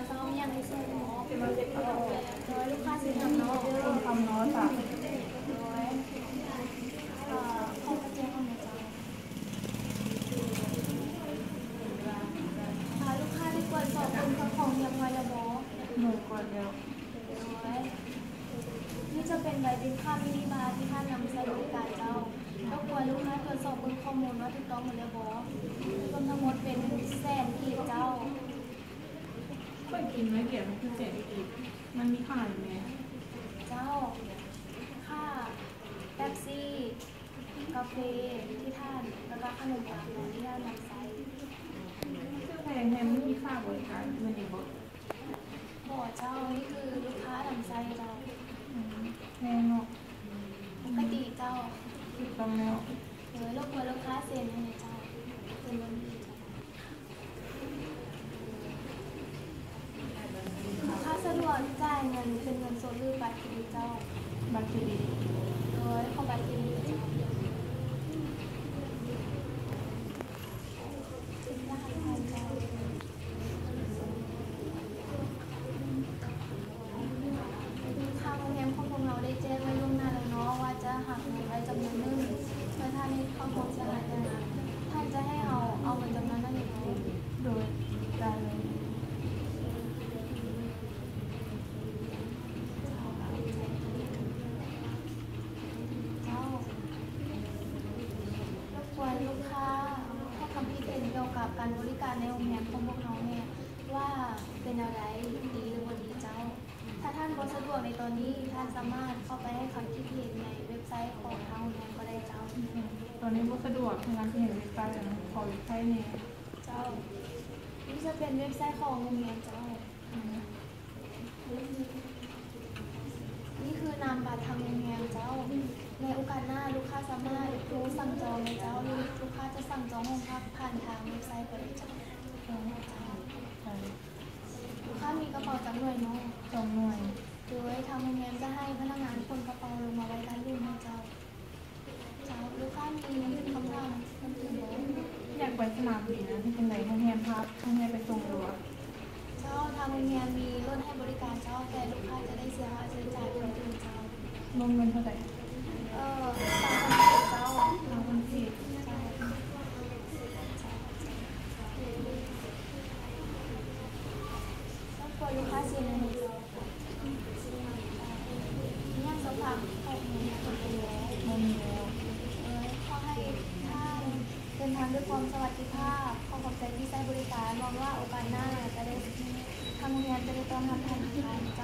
ເຈົ້າ ມີຫຍັງໃຫ້ຊ່ວຍບໍ່? ໂດຍ ລູກຄ້າຊື່ຄຳເນາະ. ຄຳເນາະ. ເຈົ້າ ໂດຍ ເອີ ຂໍປະແຈຂອງແມ່ເຈົ້າ. ເອີ ລູກຄ້າໄດ້ກວດສອບເບິ່ງເຂົ້າຂອງຮຽບຮ້ອຍແລ້ວບໍ່? ໂດຍ ກວດແລ້ວ. ໂດຍ ນີ້ຈະເປັນໃບບິນຄ່າມິນິບາທີ່ທ່ານນຳໃຊ້ບໍລິການເຈົ້າ. ລົບກວນລູກຄ້າກວດສອບເບິ່ງຂໍ້ມູນວ່າຖືກຕ້ອງໝົດແລ້ວບໍ່? ລວມທັງໝົດເປັນແສນກີບເຈົ້າ. ຂ້ອຍກິນໄວ້ກຽມມັນຄືແສນກີບ ມັນມີຄ່າຫຍັງແດ່? ເຈົ້າ ຄ່າແປັບຊີ ກາເຟທີ່ທ່ານ ແລ້ວກະຂະໜົມບາງຢ່າງທີ່ທ່ານນຳໃຊ້. ຄືແພງແທ້ ມັນມີຄ່າບໍລິການແມ່ນອີກບໍ່? ບໍ່ເຈົ້າ ນີ້ຄືລູກຄ້ານຳໃຊ້ເຈົ້າ. ອືມ ແພງເນາະ. ປົກກະຕິເຈົ້າ. ຖືກຕ້ອງແລ້ວ. ໂດຍ ລົບກວນລູກຄ້າເຊັນໃຫ້ແດ່ເຈົ້າ. ເຊັນລົງນີ້ເຈົ້າ. ລູກຄ້າສະດວກຈ່າຍເງິນເປັນເງິນສົດ ຫຼື ບັດເຄຣດິດເຈົ້າ? ບັດເຄຣດິດ. ໂດຍ ຂໍບັດເຄຣດິດເຈົ້າ. ທາງໂຮງແຮມຂອງພວກເຮົາໄດ້ແຈ້ງໄວ້ລ່ວງໜ້າແລ້ວເນາະ ວ່າຈະຫັກເງິນໄວ້ຈຳນວນໜຶ່ງ ເພື່ອທ່ານເຮັດຄ່າຄວາມເສຍຫາຍແຕ່ງງານ. ທ່ານຈະໃຫ້ເຮົາເອົາເງິນຈຳນວນນັ້ນໃຫ້ເຮົາ? ໂດຍ ໄດ້ເລີຍ. ເຈົ້າ ລົບກວນລູກຄ້າໃຫ້ຄຳຄິດເຫັນກ່ຽວກັບການບໍລິການໃນໂຮງແຮມຂອງພວກເຮົາແດ່ ວ່າເປັນແນວໃດ ດີ ຫຼື ບໍ່ດີເຈົ້າ. ຖ້າທ່ານບໍ່ສະດວກໃນຕອນນີ້ ທ່ານສາມາດເຂົ້າໄປໃຫ້ຄຳຄິດເຫັນໃນເວັບໄຊຂອງທາງໂຮງແຮມກໍໄດ້ເຈົ້າ. ຕອນນີ້ບໍ່ສະດວກ ໃຫ້ນຳໄປເຫັນເວັບໄຊ ຂໍເວັບໄຊແດ່. ເຈົ້າ ນີ້ຈະເປັນເວັບໄຊຂອງໂຮງແຮມເຈົ້າ. ນີ້ຄືນາມບັດທາງໂຮງແຮມເຈົ້າ. ໃນໂອກາດໜ້າ ລູກຄ້າສາມາດໂທສັ່ງຈອງໄດ້ເຈົ້າ ຫຼື ລູກຄ້າຈະສັ່ງຈອງຫ້ອງພັກຜ່ານທາງເວັບໄຊກໍໄດ້ເຈົ້າ. ລູກຄ້າມີກະເປົາຈັກໜ່ວຍເນາະ? ສອງໜ່ວຍ. ໂດຍ ທາງໂຮງແຮມຈະໃຫ້ພະນັກງານຂົນກະເປົາລົງມາໄວ້ດ້ານລຸ່ມໃຫ້ເຈົ້າ. ເຈົ້າ ລູກຄ້າມີຄຳຖາມເພີ່ມເຕີມບໍ່? ຢາກໄປສະໜາມບິນນະ ເຮັດຈັ່ງໃດໂຮງແຮມພາ ໂຮງແຮມໄປສົ່ງຢູ່ບໍ່? ເຈົ້າ ທາງໂຮງແຮມມີລົດໃຫ້ບໍລິການເຈົ້າ ແຕ່ລູກຄ້າຈະໄດ້ເສຍຄ່າໃຊ້ຈ່າຍເພີ່ມເຕີມເຈົ້າ. ລວມເງິນເທົ່າໃດ? ເອີ ຊາວພັນກີບເຈົ້າ. ຊາວພັນກີບ. ເຈົ້າ ລົບກວນລູກຄ້າເຊັນໃຫ້ແດ່ເຈົ້າ. ມີຫຍັງສອບຖາມເພີ່ມເຕີມບໍ່? ບໍ່ມີແລ້ວ. ເອີ ຂໍໃຫ້ທ່ານເດີນທາງດ້ວຍຄວາມສະຫວັດດີພາບ. ຂໍຂອບໃຈທີ່ໃຊ້ບໍລິການ. ຫວັງວ່າໂອກາດໜ້າຈະໄດ້ ທາງໂຮງແຮມຈະໄດ້ຕ້ອນຮັບທ່ານອີກຄັ້ງ.